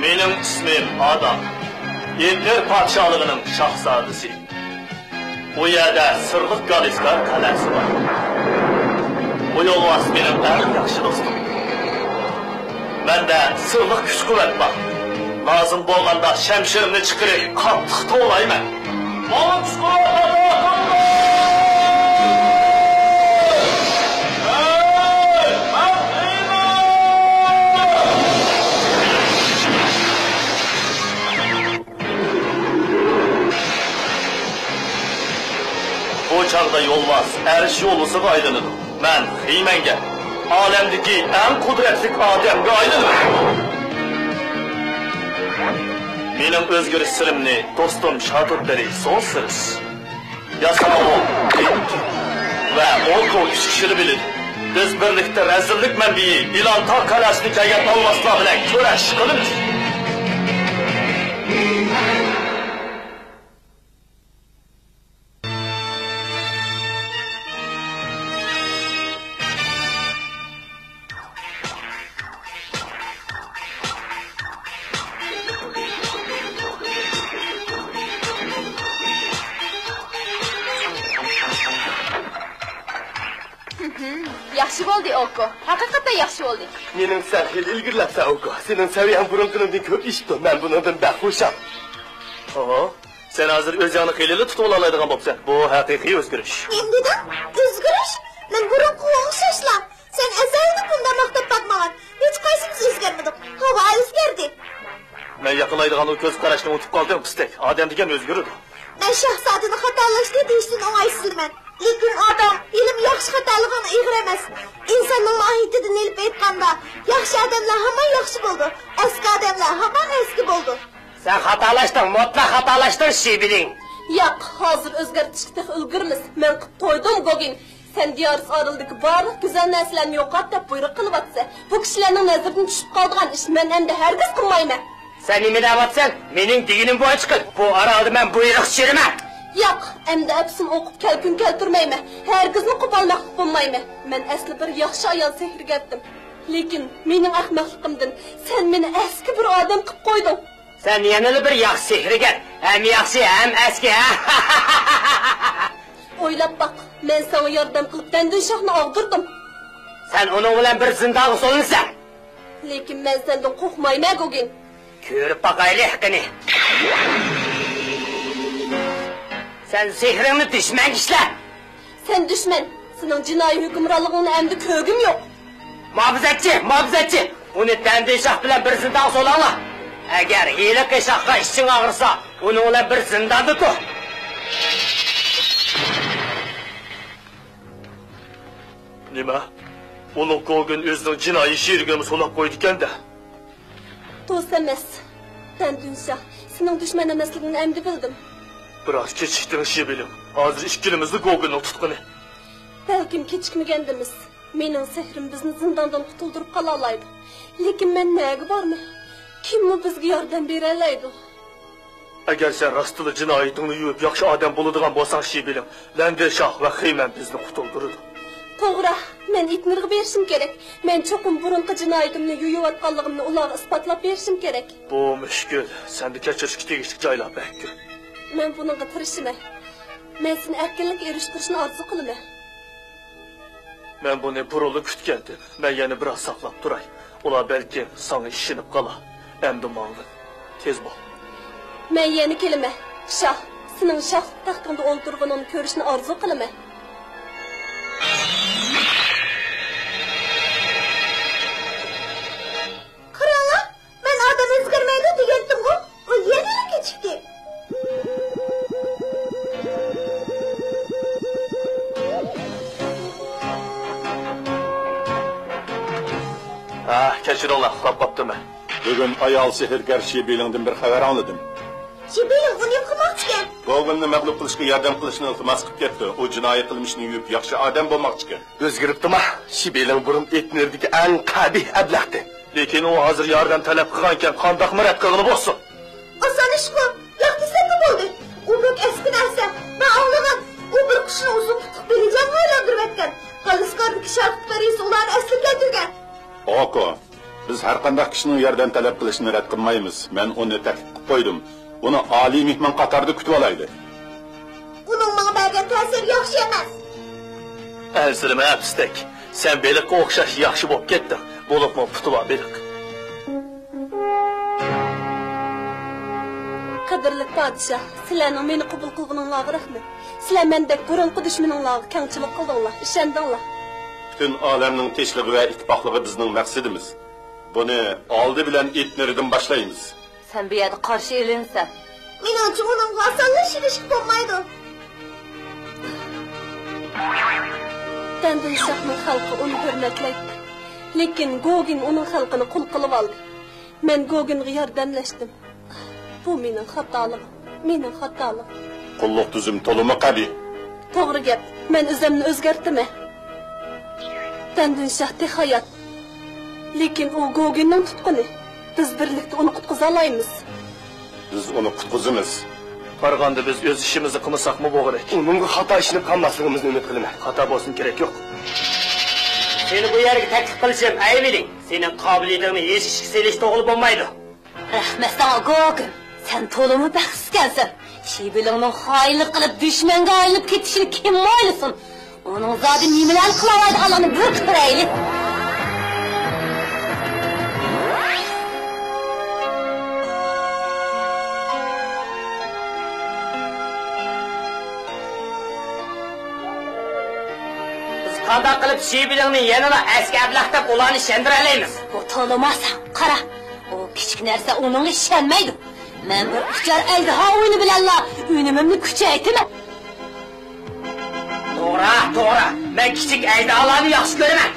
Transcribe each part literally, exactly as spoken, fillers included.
مېنىڭ ئىسمىم ئادام. ئېتنېر پادىشاھلىقىنىڭ شاھزادىسى. ئۇ يەردە سىرلىق گالىسكار قەلئەسى بار. بۇ يولۋاس مېنىڭ ئەڭ ياخشى دوستۇم. مەندە سىرلىق كۈچ-قۇۋۋەت بار. لازىم بولغاندا شەمشىرىمنى چىقىرىپ، قاتتىق توۋلايمەن. ماڭا كۈچ-قۇۋۋەت ئاتا قىلدى! ھەي، مەن خىيمەن! بۇ چاغدا يولۋاس ئەرش يولۋىسىغا ئايلىنىدۇ. مەن خىمەنگە، ئالەمدىكى ئەڭ قۇدرەتلىك ئادەمگە ئايلىنىمەن. مېنىڭ ئۆزگىرىش سىرىمنى دوستۇم شاتوتبېرى سون سىرىس، ياساۋۇل بېنكى ۋە ئوكو ئۈچ كىشىلا بىلىدۇ. بىز بىرلىكتە رەزىللىك مەنبىيى ئىلانتا قەلئەسىدىكى ھەيئەت ئالۋاستىلار بىلەن كۈرەش قىلىمىز. ياخشى بولدى، ئوكو. ھەقىقەتەن ياخشى بولدى. مېنىڭ سەن خېلى ئىلگىرىلەپسەن، ئوكو. سېنىڭ سەۋىيەڭ بۇرۇنقىنىڭدىن كۆپ ئېشىپتۇ. مەن بۇنىڭدىن بەك خۇشال. ئوھو. سەن ھازىر ئۆزۈڭنى خېلىلا تۇتۇۋالالايدىغان بوپسەن. بۇ ھەقىقىي ئۆزگىرىش. نېمە دېدىڭ؟ ئۆزگىرىش؟ مەن بۇرۇنقىغا ئوخشاشلا. سەن ئەزەلدىن بۇنداق ماختاپ باقمىغان. ھېچقايسىمىز ئۆزگەرمىدۇق. ھاۋا ئۆزگەردى. مەن ياقلايدىغان ئۇ كۆز قاراشنى ئۇنتۇپ قالدىڭ، پىستەك. ئادەم دېگەن ئۆزگىرىدۇ. مەن شاھزادىنى خاتالاشتى دېيىشتىن ئوڭايسىزلىنىمەن. لېكىن ئادەم ھېلىمۇ ياخشى خاتالىغىنى ئېغىر ئەمەس. ئىنساننىڭ ماھىيىتىدىن ئېلىپ ئېيتقاندا، ياخشى ئادەملەر ھامان ياخشى بولىدۇ، ئەسكى ئادەملەر ھامان ئەسكى بولىدۇ. سەن خاتالاشتىڭ، مۇتلەق خاتالاشتىڭ، شىبىلىڭ. ياق، ھازىر ئۆزگەرتىشكە تېخى ئۈلگۈرىمىز. مەن قىپ تويدۇم، گوگىن. سەن دىيارىس ئارىلىدىكى بارلىق گۈزەل نەرسىلەرنى يوقات دەپ بۇيرۇق قىلىۋاتىسەن. بۇ كىشىلەرنىڭ نەزىرىدىن چۈشۈپ قالىدىغان ئىش مەن ئەمدى ھەرگىز قىلمايمەن. سەن نېمە دەۋاتىسەن؟ مېنىڭ دېگىنىم بويىچە قىل. بۇ ئارالدا مەن بۇيرۇق چۈشۈرىمەن. ياق، ئەمدى ئەپسۇن ئوقۇپ كەلكۈن كەلتۈرمەيمەن. ھەرگىزمۇ قوپالماقلىق بولمايمەن. مەن ئەسلى بىر ياخشى ئايال سېھىرگەرتىم. لېكىن مېنىڭ ئەخمەقلىقىمدىن سەن مېنى ئەسكى بىر ئادەم قىلىپ قويدۇڭ. سەن يەنىلا بىر ياخشى سېھىرگەر. ھەم ياخشى، ھەم ئەسكى. ئويلاپ باق، مەن ساڭا ياردەم قىلىپ دەندۈن شاھنى ئاغدۇردۇم. سەن ئۇنىڭ بىلەن بىر زىندانغا سولىنىسەن. لېكىن مەن سەندىن قورقمايمەن، گوگىن. كۆرۈپ باقايلى ھېقىنى. سەن سېھرىڭنى دۈشمەنگە ئىشلە. سەن دۈشمەن. سېنىڭ جىنايى ھۆكۈمرانلىقىڭنى ئەمدى كۆرگۈم يوق. مۇھاپىزەتچى، مۇھاپىزەتچى! ئۇنى دەندىن شاھ بىلەن بىر زىندانغا سولاڭلار. ئەگەر ھېلىقى شاھقا ئىچىڭ ئاغرىسا، ئۇنىڭ بىلەن بىر زىنداندا تۇر. نېمە؟ ئۇلۇغ گوگىن ئۆزىنىڭ جىنايى شېرىكىنىمۇ سولاپ قويدىكەن-دە. دوست ئەمەس. دەندۈن شاھ، سېنىڭ دۈشمەن ئەمەسلىكىڭنى ئەمدى بىلدىم. بىراز كېچىكتىڭ، شىبىلىڭ. ھازىر ئىككىلىمىزنى گوگىننىڭ تۇتقىنى. بەلكىم كېچىكمىگەندىمىز. مېنىڭ سېھرىم بىزنى زىنداندىن قۇتۇلدۇرۇپ قالالايدۇ. لېكىن مەن نەگە بارمەن؟ كىممۇ بىزگە ياردەم بېرەلەيدۇ؟ ئەگەر سەن راستلا جىنايىتىڭنى يۇيۇپ، ياخشى ئادەم بولىدىغان بولساڭ، شىبىلىڭ، لەندىر شاھ ۋە خېيمەن بىزنى قۇتۇلدۇرىدۇ. توغرا، مەن ئېتنېرغا بېرىشىم كېرەك. مەن چوقۇم بۇرۇنقى جىنايىتىمنى يۇيۇۋاتقانلىقىمنى ئۇلارغا ئىسپاتلاپ بېرىشىم كېرەك. بۇ مۈشكۈل. سەندە كەچۈرۈشكە تېگىشلىك جايلار بەك كۆپ. مەن بۇنىڭغا تىرىشىمەن. مەن سېنى ئەركىنلىككە ئېرىشتۈرۈشنى ئارزۇ قىلىمەن. مەن بۇنى بۇرۇنلا كۈتكەنتىم. مەن يەنە بىراز ساقلاپ تۇراي. ئۇلار بەلكىم ساڭا ئىشىنىپ قالار. ئەمدى ماڭغىن. تېز بول. مەن يەنە كېلىمەن. شاھ، سېنىڭ شاھلىق تەختىڭدە ئولتۇرغىنىڭنى كۆرۈشنى ئارزۇ قىلىمەن. قاراڭلار، مەن ئادەم ئۆزگەرمەيدۇ دېگەنتىمغۇ، ئۇ يەنىلا كېچىكتى. ھە، كەچۈرۈڭلار، ئۇخلاپ قاپتىمەن. بۈگۈن ئايال سېھىرگەر شىبىلىڭدىن بىر خەۋەر ئاڭلىدىم. شىبىلىڭ ئۇ نېمە قىلماقچىكەن؟ گوگىننى مەغلۇپ قىلىشقا ياردەم قىلىشنى ئىلتىماس قىلىپ كەپتۇ. ئۇ جىنايى قىلمىشنى يۇيۇپ ياخشى ئادەم بولماقچىكەن. ئۆزگىرىپتىما؟ شىبىلىڭ بۇرۇن ئېتنېردىكى ئەڭ قەبىھ ئەبلەختى. لېكىن ئۇ ھازىر ياردەم تەلەپ قىلغانىكەن، قانداقمۇ رەت قىلغىلى بولسۇن؟ ئاسان ئىشقۇ، ياق دېسەممۇ بولدى. ئۇ بەك ئەسكى نەرسە. مەن ئاڭلىغان، ئۇ بىر قۇشنى ئۇزۇن پۇتلۇق بېلىجانغا ئايلاندۇرۇۋەتكەن. غالىسكاردىكى شاھلىق پەرىسى ئۇلارنى ئەسلىگە كەلتۈرگەن. ئوكو، بىز ھەرقانداق كىشىنىڭ ياردەم تەلەپ قىلىشىنى رەت قىلمايمىز. مەن ئۇنى تەكلىپ قىلىپ قويدۇم. ئۇنى ئالىي مېھمان قاتارىدا كۈتۈۋالايلى. ئۇنىڭ ماڭا بەرگەن تەسىرى ياخشى ئەمەس. ئەنسىرىمە، پىستەك. سەن بېلىققا ئوخشاش ياخشى بولۇپ كەتتىڭ. بولۇپمۇ پۇتى بار بېلىق. قەدىرلىك پادىشاھ، سىلەرنىڭ مېنى قوبۇل قىلغىنىڭلارغا رەھمەت. سىلەر مەندەك بۇرۇنقى دۈشمىنىڭلارغا كەڭچىلىك قىلدىڭلار، ئىشەندىڭلار. پۈتۈن ئالەمنىڭ تىنچلىقى ۋە ئىتتىپاقلىقى بىزنىڭ مەقسىتىمىز. بۇنى ئالدى بىلەن ئېتنېردىن باشلايمىز. سەن بۇ يەردە قارشى ئېلىنىسەن. مېنىڭچە ئۇنىڭغا ئاسانلا ئىشىنىشكە بولمايدۇ. دەندۇنشاھنىڭ خەلقى ئۇنى ھۆرمەتلەيتتى. لېكىن گوگىن ئۇنىڭ خەلقىنى قۇل قىلىۋالدى. مەن گوگىنغا ياردەملەشتىم. بۇ مېنىڭ خاتالىقىم. مېنىڭ خاتالىقىم. قۇللۇق تۈزۈم تولىمۇ قەبىھ. توغرا گەپ. مەن ئۆزۈمنى ئۆزگەرتىمەن. دەندۇنشاھ تېخى ھايات. لېكىن ئۇ گوگىننىڭ تۇتقۇنى. بىز بىرلىكتە ئۇنى قۇتقۇزالايمىز. بىز ئۇنى قۇتقۇزىمىز. بارغاندا بىز ئۆز ئىشىمىزنى قىلمىساقمۇ بولغۇدەك. ئۇنىڭغا خاتا ئىشىنىپ قالماسلىقىمىزنى ئۈمىد قىلىمەن. خاتا بولسۇن، كېرەك يوق. سېنى بۇ يەرگە تەكلىپ قىلىشىم ئەيىبلىك. سېنىڭ قابىلىيىتىڭنى ھېچ ئىشقا سېلىش توغرا بولمايدۇ. رەھمەت ساڭا، گوگىن. سەن تولىمۇ بەختسىزكەنسەن. شىبىلىڭنىڭ خائىنلىق قىلىپ دۈشمەنگە ئايلىنىپ كېتىشىنى كىم ئويلىسۇن؟ ئۇنىڭ زادى نېمىلەرنى قىلالايدىغانلىقىنى بىر كۆرەيلى. بىز قانداق قىلىپ شىبىلىڭنى يەنىلا ئەسكى ئەبلەخ دەپ ئۇلارنى ئىشەندۈرەلەيمىز؟ بۇ تولىمۇ ئاسان. قارا، ئۇ كىچىك نەرسە ئۇنىڭغا ئىشەنمەيدۇ. مەن بىر ئۇچار ئەجدىھا ئويۇنى بىلەنلا ئۈنۈمۈمنى كۈچەيتىمەن. توغرا، توغرا. مەن كىچىك ئەجدىھالارنى ياخشى كۆرىمەن.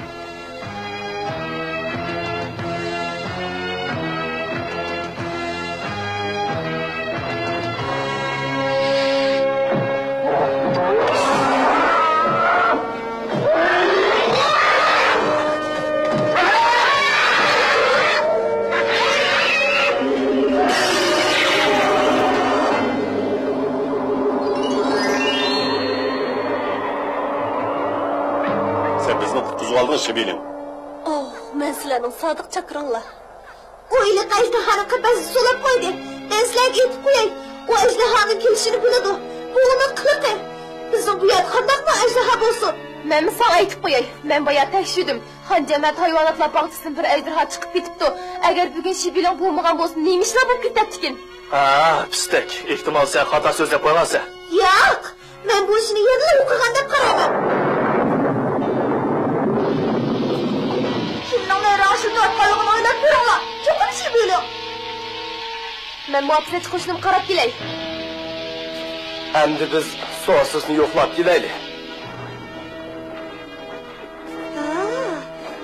سەن بىزنى قۇتقۇزۇۋالدىڭ، شىبىلىڭ. ئوھ، مەن سىلەرنىڭ سادىق چاكىرىڭلار. ئۇ ھېلىقى ئەجدىھانى قەپەسكە سولاپ قويدى. مەن سىلەرگە ئېيتىپ قوياي، ئۇ ئەجدىھانىڭ كېلىشىنى بىلىدۇ. بۇ ئۇنىڭ قىلىقى. بىزنىڭ بۇ يەردە قانداقمۇ ئەجدىھا بولسۇن؟ مەنمۇ ساڭا ئېيتىپ قوياي، مەن بايا تەكشۈردۈم. خانجەمەت ھايۋاناتلار باغچىسىدىن بىر ئەجدىھا چىقىپ كېتىپتۇ. ئەگەر بۈگۈن شىبىلىڭ بولمىغان بولسا، نېمە ئىشلار بولۇپ كېتەتتىكىن؟ ھە، پىستەك. ئېھتىمال، سەن خاتا سۆزلەپ قويغانسەن. ياق! مەن بۇ ئىشنى يەنىلا ئۇقىغان دەپ قارايمەن. كىمنىڭ نەيرەڭ ئىشلىتىۋاتقانلىقىنى ئويلاپ كۆرۈڭلار. چوقۇم شىبىلىڭ. مەن مۇھاپىزەتچى قوشۇنۇمغا قاراپ كېلەي. ئەمدى بىز سوسۇسنى يوقلاپ كېلەيلى. ھا،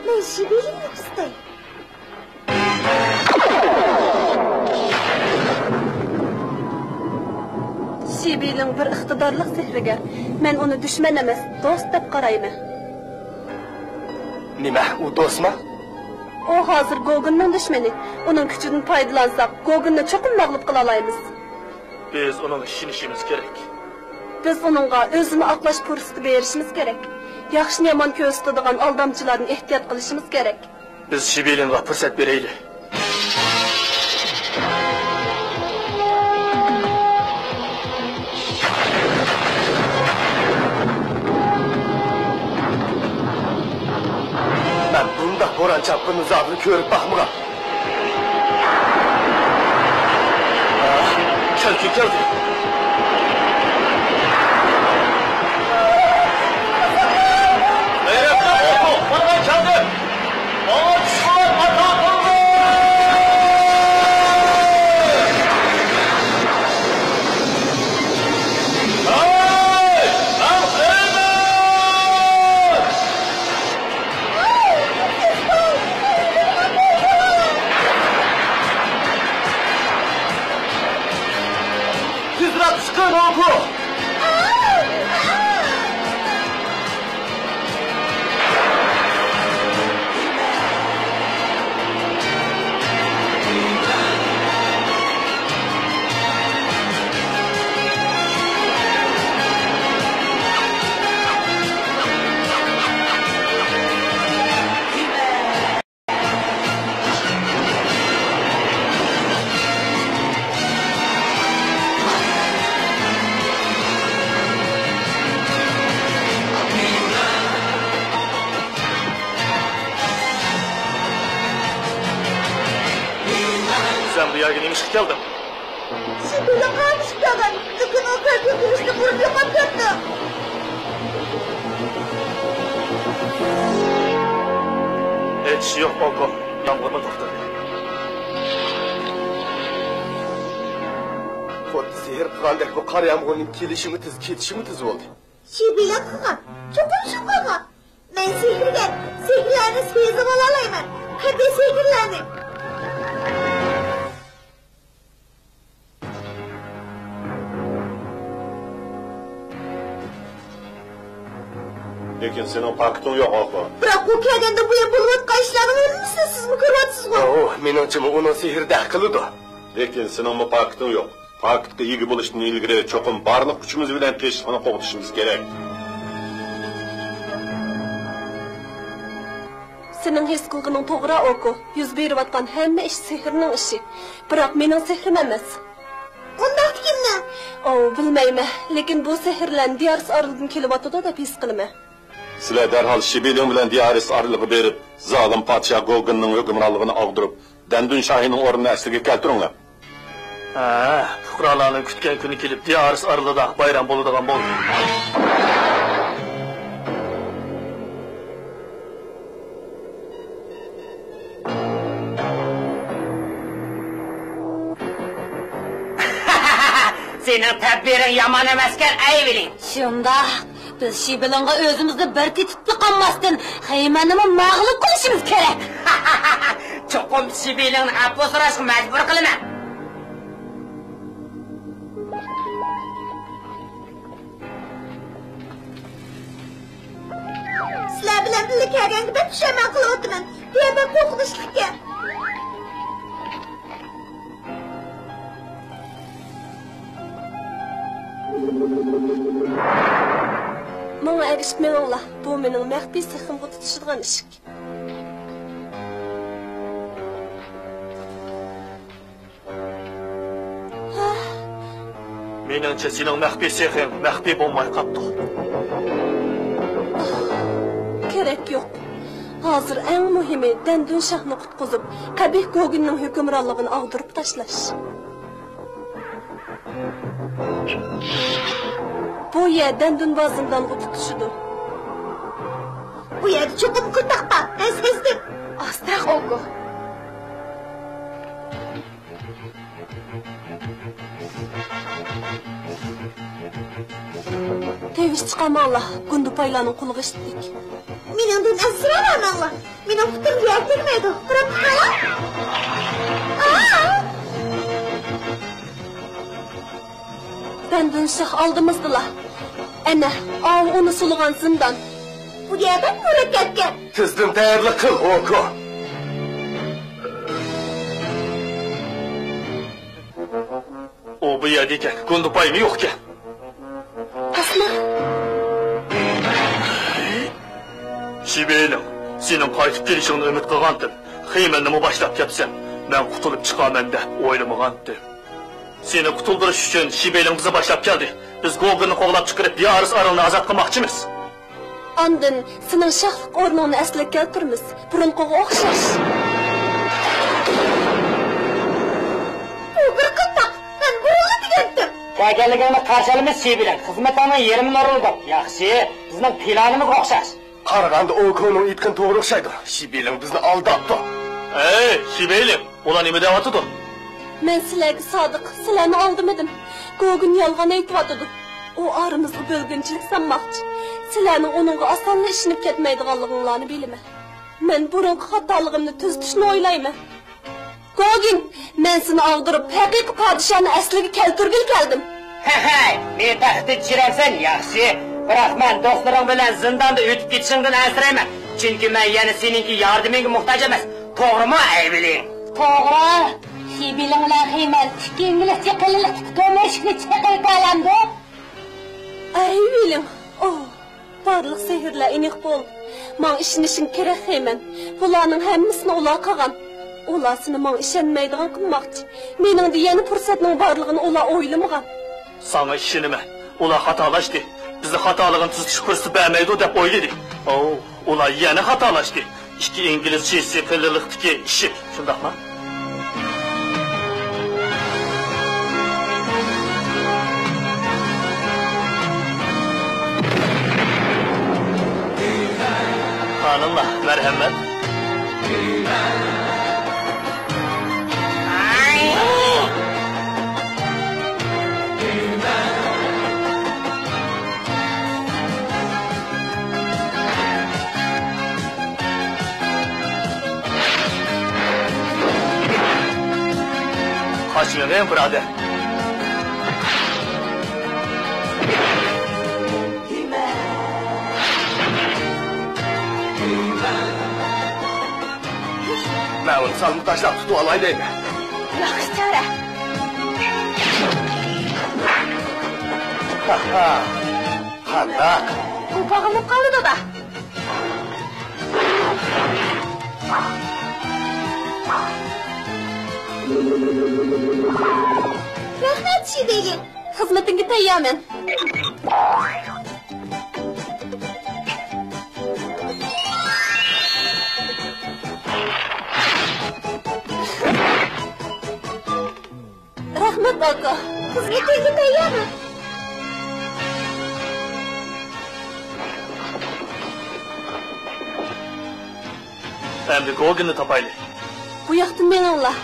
مەن شىبىلىڭنى قىستاي. شىبىلىڭ بىر ئىقتىدارلىق سېھىرگەر. مەن ئۇنى دۈشمەن ئەمەس، دوست دەپ قارايمەن. نېمە، ئۇ دوستمۇ؟ ئۇ ھازىر گوگىننىڭ دۈشمىنى. ئۇنىڭ كۈچىدىن پايدىلانساق، گوگىننى چوقۇم مەغلۇپ قىلالايمىز. بىز ئۇنىڭغا ئىشىنىشىمىز كېرەك. بىز ئۇنىڭغا ئۆزىنى ئاقلاش پۇرسىتى بېرىشىمىز كېرەك. ياخشىنى يامان كۆرسىتىدىغان ئالدامچىلاردىن ئېھتىيات قىلىشىمىز كېرەك. بىز شىبىلىنغا پۇرسەت بېرەيلى. مەن بۇنداق بوران چاپقۇننى زادىلا كۆرۈپ باقمىغان. كەلگۈ كەلدى. غەيرەتلىك ئوقۇ، مانا كەلدى. ماڭا چۈشكۈنلەر ئاتا قىلدى. ھەي، مەن غەيرەت! تېزرەك چىقىڭ، ھوكۇ! يەرگە نېمە ئىشقا كەلدىڭ؟ شىبىلىڭ قارىمۇشۇق كەلگەن، لېكىن ئۇ كۆزگە كۆرۈشنى بۇرۇپ يوقاپ كەتتى. ھېچ ئىش يوق، ئوكو. يامغۇرمۇ توختىدى. خۇددى سېھىر قىلغاندەك بۇ قار يامغۇرنىڭ كېلىشىمۇ تېز، كېتىشىمۇ تېز بولدى. شىبىلىڭ قىلغان، چوقۇم شۇ قىلغان. مەن سېھىرگەر، سېھىرلەرنى سېزىۋالالايمەن. قەبىھ سېھىرلەرنى. لېكىن سېنىڭ پاكىتىڭ يوق، ئوكو. بىراق ئۇ كەلگەندىن بۇيان بولۇۋاتقان ئىشلارنىڭ ھەممىسىنى سىزمۇ كۆرۈۋاتىسىزغۇ؟ ئوۋ، مېنىڭچىمۇ ئۇنىڭ سېھرى ھەل قىلىدۇ. لېكىن سېنىڭمۇ پاكىتىڭ يوق. پاكىتقا ئىگە بولۇشتىن ئىلگىرى چوقۇم بارلىق كۈچىمىز بىلەن تىرىشىپ ئۇنى قوغدىشىمىز كېرەك. سېنىڭ ھېس قىلغىنىڭ توغرا، ئوكو. يۈز بېرىۋاتقان ھەممە ئىش سېھىرنىڭ ئىشى. بىراق مېنىڭ سېھرىم ئەمەس. ئۇنداقتا كىمنىڭ؟ ئوۋ، بىلمەيمەن. لېكىن بۇ سېھىرلەرنى دىيارىس ئارىلىدىن كېلىۋاتىدۇ دەپ ھېس قىلىمەن. سىلەر دەرھال شىبىلىڭ بىلەن دىيارىس ئارىلىغا بېرىپ، زالىم پادىشاھ گوگىننىڭ ھۆكۈمرانلىقىنى ئاغدۇرۇپ، دەندۇن شاھىنىڭ ئورنىنى ئەسلىگە كەلتۈرۈڭلار. ھە، پۇقرالارنىڭ كۈتكەن كۈنى كېلىپ، دىيارىس ئارىلىدا بايرام بولىدىغان بولدى. سېنىڭ تەدبىرىڭ يامان ئەمەسكەن، ئەيۋىلىڭ. شۇنداق. بىز شىبىلىڭغا ئۆزىمىزنى بىر تېتىپلا قالماستىن، خېيمەننىمۇ مەغلۇپ قىلىشىمىز كېرەك. چوقۇم شىبىلىڭنى ئەپۇ سوراشقا مەجبۇر قىلىمەن. سىلەر بىلەن بىللە كەلگەنگە بەك پۇشايمان قىلىۋاتىمەن. بۇ يەر بەك قورقۇنچلۇق ئىكەن. ماڭا ئەگىشىپ مېڭىڭلار. بۇ مېنىڭ مەخپىي سېخىمغا تۇتىشىدىغان ئىشىك. مېنىڭچە، سېنىڭ مەخپىي سېخىڭ مەخپىي بولماي قاپتۇ. كېرەك يوق. ھازىر ئەڭ مۇھىمى دەندۈن شاھنى قۇتقۇزۇپ، قەبىھ گوگىننىڭ ھۆكۈمرانلىقىنى ئاغدۇرۇپ تاشلاش. بۇ يەر دەندۈن بار زىندانغا تۇتىشىدۇ. بۇ يەردە چوقۇم قىلتاق بار. مەن سەزدىم. ئاستا، ئوكو. تىۋىش چىقارماڭلار، گۇندىپايلارنىڭ قولىغا ئىشلىتىك. مېنىڭدىن ئەنسىرەۋەرمەڭلار. مېنىڭ پۇتۇمغا يەر تەگمەيدۇ. قاراپ تۇرۇڭلار. دەندۈن شاھ ئالدىمىزدىلا. ئەنە، ئاۋۇ ئۇنى سولىغان زىندان. بۇ يەر بەك مۇرەككەپكەن. تېزدىن تەييارلىق قىل، ئوكو. ئۇ بۇ يەردە ئىكەن، گۇندىپايمۇ يوقكەن. ئەسلى. شىبىلىڭ، سېنىڭ قايتىپ كېلىشىڭنى ئۈمىد قىلغانتىم. خېيمەننىمۇ باشلاپ كەپسەن. مەن قۇتۇلۇپ چىقارمەن دەپ ئويلىمىغانتىم. سېنى قۇتۇلدۇرۇش ئۈچۈن شىبىلىڭ بىزنى باشلاپ كەلدى. بىز گوگىننى قوغلاپ چىقىرىپ، دىيارىس ئارىلىنى ئازاد قىلماقچىمىز. ئاندىن سېنىڭ شاھلىق ئورنۇڭنى ئەسلىگە كەلتۈرىمىز. بۇرۇنقىغا ئوخشاش. بۇ بىر قىلتاق. مەن بۇرۇنلا دېگەنتىم. كەلگەنلىكىڭنى قارشى ئالىمىز، شىبىلىڭ. خىزمىتىڭنىڭ يېرىمىنى ئورۇندۇق. ياخشى، بىزنىڭ پىلانىمىزغا ئوخشاش. قارىغاندا ئوكونىڭ ئېيتقىنى توغرا ئوخشايدۇ. شىبىلىڭ بىزنى ئالداپتۇ. ھەي، شىبىلىڭ، ئۇلار نېمە دەۋاتىدۇ؟ مەن سىلەرگە سادىق، سىلەرنى ئالدىمىدىم. گوگىن يالغان ئېيتىۋاتىدۇ. ئۇ ئارىمىزغا بۆلگۈنچىلىك سالماقچى. سىلەرنىڭ ئۇنىڭغا ئاسانلا ئىشىنىپ كەتمەيدىغانلىقىڭلارنى بىلىمەن. مەن بۇرۇنقى خاتالىقىمنى تۈزىتىشنى ئويلايمەن. گوگىن، مەن سېنى ئاغدۇرۇپ، ھەقىقىي پادىشاھنى ئەسلىگە كەلتۈرگىلى كەلدىم. ھەي، ھەي، مېنى تەختتىن چۈشۈرەمسەن، ياخشى. بىراق مەن دوستلىرىڭ بىلەن زىنداندا ئۆتۈپ كېتىشىڭدىن ئەنسىرەيمەن. چۈنكى مەن يەنە سېنىڭكى ياردىمىڭگە موھتاج ئەمەس. توغرىمۇ، ئەيۋىلىڭ؟ توغرا. شىبىلىڭ بىلەن خېيمەن ئىككى ئىنگلىزچە قېلىنلىقتىكى تۆمۈر ئىشىكنى چېقىۋېتەلەمدۇ؟ ئەيۋىلىڭ. ئوھ. بارلىق سېھىرلەر ئېنىق بولدى. ماڭا ئىشىنىشىڭ كېرەك، خېيمەن. بۇلارنىڭ ھەممىسىنى ئۇلار قىلغان. ئۇلار سېنى ماڭا ئىشەنمەيدىغان قىلماقچى. مېنىڭدە يەنە پۇرسەتنىڭ بارلىقىنى ئۇلار ئويلىمىغان. ساڭا ئىشىنىمەن. ئۇلار خاتالاشتى. بىزنى خاتالىقىنى تۈزىتىش پۇرسىتى بەرمەيدۇ دەپ ئويلىدى. ئوۋ، ئۇلار يەنە خاتالاشتى. ئىككى ئىنگلىز چىسى قېلىنلىقتىكى ئىشىك، شۇنداقمۇ؟ ئانىللا، مەرھەمەت. قاچمىغىن، بۇرادەر. مەن ئۇنى سالما تاشلاپ تۇتۇۋالاي دەيمەن. ياخشى چارە. ھا ھا. قانداق؟ ئۇ باغلىنىپ قالدى، دادا. رەھمەت، شىبېيلىن. خىزمىتىڭگە تەييارمەن. رەھمەت، ئاكا. خىزمىتىڭگە تەييارمەن. ئەمدى گوگېننى تاپايلى. بۇ ياقتىن مېڭىڭلار.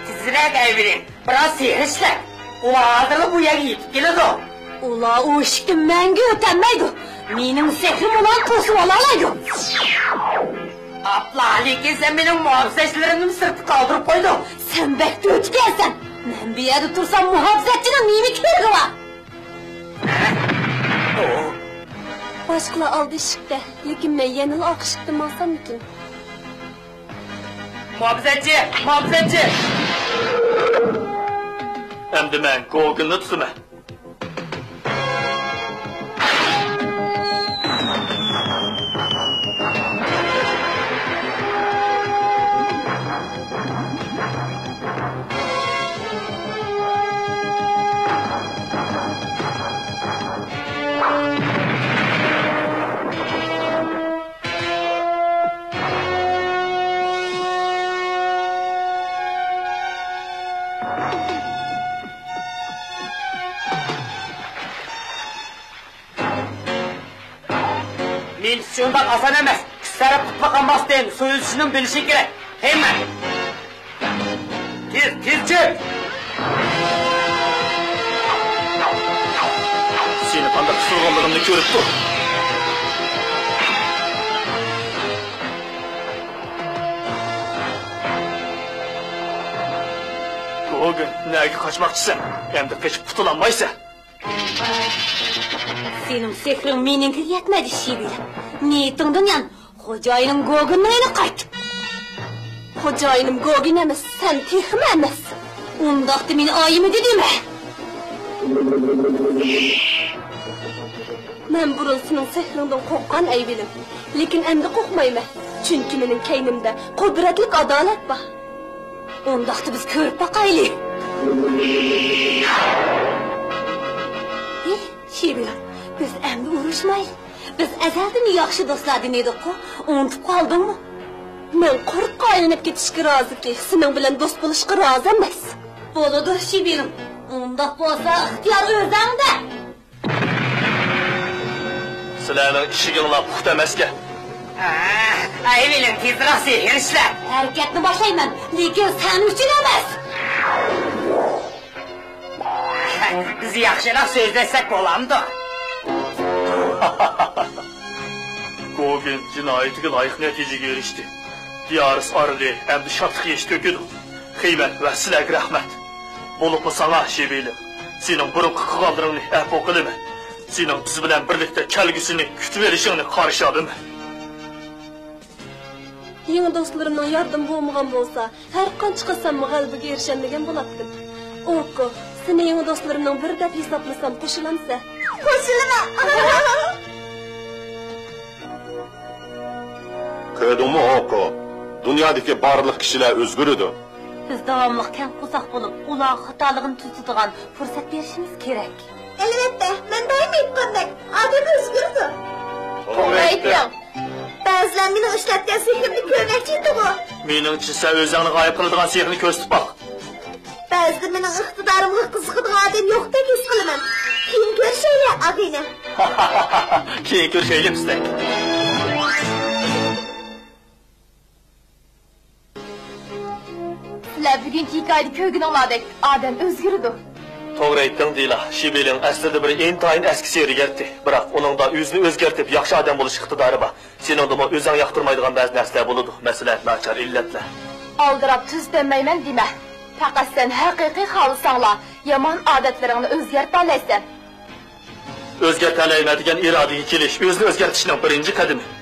تېزرەك ئەۋېلىڭ. بىراز سېھىر ئىشلەت. ئۇلار ھازىرلا بۇ يەرگە يېتىپ كېلىدۇ. ئۇلار ئۇ ئىشىكتىن مەڭگۈ ئۆتەلمەيدۇ. مېنىڭ سېھرىم ئۇلارنى توسۇۋالالايدۇ. ئاپلا، لېكىن سەن مېنىڭ مۇھاپىزەتچىلىرىمنى سىرتتا قالدۇرۇپ قويدۇڭ. سەن بەك دۆتكەنسەن. مەن بۇ يەردە تۇرسام، مۇھاپىزەتچىنىڭ نېمە كېرىكى بار؟ باشقىلار ئالدى ئىشىكتە، لېكىن مەن يەنىلا ئارقا ئىشىكتىن ماڭساممىكىن؟ مۇھاپىزەتچى! مۇھاپىزەتچى! ئەمدى مەن گوگېننى تۇتىمەن. مېنىڭچە شۇنداق ئاسان ئەمەس. كۈچ سەرپ قىلىپ باقالماستىن، سۇ ئۈزۈشنىمۇ بىلىشىڭ كېرەك. ھەممە! تېز، تېز چىق! سېنى قانداق قىستۇرغانلىقىمنى كۆرۈپ تۇر. گوگېن، نەگە قاچماقچىسەن؟ ئەمدى قېچىپ قۇتۇلالمايسەن. سېنىڭ سېھرىڭ مېنىڭكىگە يەتمەيدۇ، شىۋىلىڭ. نىيىتىڭدىن يان، خوجايىنىڭ گوگېننىڭ يېنىغا قايت. خوجايىنىم گوگېن ئەمەس، سەن تېخىمۇ ئەمەس. ئۇنداقتا مېنى ئايىمىدى دېمە. مەن بۇرۇن سېنىڭ سېھرىڭدىن قورققان ئەيۋىلىم. لېكىن ئەمدى قورقمايمەن، چۈنكى مېنىڭ كەينىمدە قۇدرەتلىك ئادالەت بار. ئۇنداقتا بىز كۆرۈپ باقايلى. ھېي، شىۋىلىڭ، بىز ئەمدى ئۇرۇشمايلى. بىز ئەزەلدىن ياخشى دوستلاردىن ئىدۇققۇ، ئۇنتۇپ قالدىڭمۇ؟ مەن قۇرتقا ئايلىنىپ كېتىشكە رازىكى، سېنىڭ بىلەن دوست بولۇشقا رازى ئەمەس. بولىدۇ، شىۋىلىڭ. ئۇنداق بولسا ئىختىيار ئۆزەڭدە. سىلەرنىڭ ئىشىكىڭلار پۇختا ئەمەسكەن. ئەيۋىلىڭ، تېزرەك سېھىر ئىشلە. ھەرىكەتنى باشلايمەن، لېكىن سەن ئۈچۈن ئەمەس. بىز ياخشىراق سۆزلەشسەك بولامدۇ؟ گوگېن جىنايىتىگە لايىق نەتىجىگە ئېرىشتى. دىيارىس ئارىلى ئەمدى شادلىق يېشى تۆكىدۇ. خىمەن ۋە سىلەرگە رەھمەت. بولۇپمۇ ساڭا، شىۋىلىڭ، سېنىڭ بۇرۇنقى قىلغانلىرىڭنى ئەپۇ قىلىمەن. سېنىڭ بىز بىلەن بىرلىكتە كەلگۈسىنى كۈتۈۋېلىشىڭنى قارشى ئالىمەن. يېڭى دوستلىرىمنىڭ ياردىمى بولمىغان بولسا، ھەر قانچە قىلساممۇ غەلىبىگە ئېرىشەلمىگەن بولاتتىم. ئوكو، سېنى يېڭى دوستلىرىمنىڭ بىرى دەپ ھېسابلىسام قوشۇلامسەن؟ قوشۇلىمەن. كۆردۈڭمۇ، ئوكو؟ دۇنيادىكى بارلىق كىشىلەر ئۆزگىرىدۇ. بىز داۋاملىق كەڭ قورساق بولۇپ، ئۇلارغا خاتالىقىنى تۈزىتىدىغان پۇرسەت بېرىشىمىز كېرەك. ئەلۋەتتە، مەن دائىم ئېيتقاندەك، ئادەم ئۆزگىرىدۇ. توغرا ئېيتتىڭ. بەزىلەر مېنىڭ ئىشلەتكەن سېھرىمنى كۆرمەكچى ئىدىغۇ. مېنىڭچە، سەن ئۆزۈڭنى غايىب قىلىدىغان سېھرىنى كۆرسىتىپ باق. بەزىدە مېنىڭ ئىقتىدارىمغا قىزىقىدىغان ئادەم يوقتەك ھېس قىلىمەن. كېيىن كۆرۈشەيلى، ئاغىنە. كېيىن كۆرۈشەيلى، پىستەك. سىلەر بۈگۈنكى ھېكايىدە كۆرگىنىڭلاردەك ئادەم ئۆزگىرىدۇ. توغرا ئېيتتىڭ، دىلا. شىبىلىڭ ئەسلىدە بىر ئىنتايىن ئەسكى سېرىگەرتى. بىراق ئۇنىڭدا ئۆزىنى ئۆزگەرتىپ، ياخشى ئادەم بولۇش ئىقتىدارى بار. سېنىڭدىمۇ ئۆزۈڭ ياقتۇرمايدىغان بەزى نەرسىلەر بولىدۇ، مەسىلەن، ناچار ئىللەتلەر. ئالدىراپ تۈزىتەلمەيمەن دېمە. پەقەت سەن ھەقىقىي خالىساڭلا، يامان ئادەتلىرىڭنى ئۆزگەرتەلەيسەن. ئۆزگەرتەلەيمەن دېگەن ئىرادىگە كېلىش ئۆزىنى ئۆزگەرتىشنىڭ بىرىنچى قەدىمى.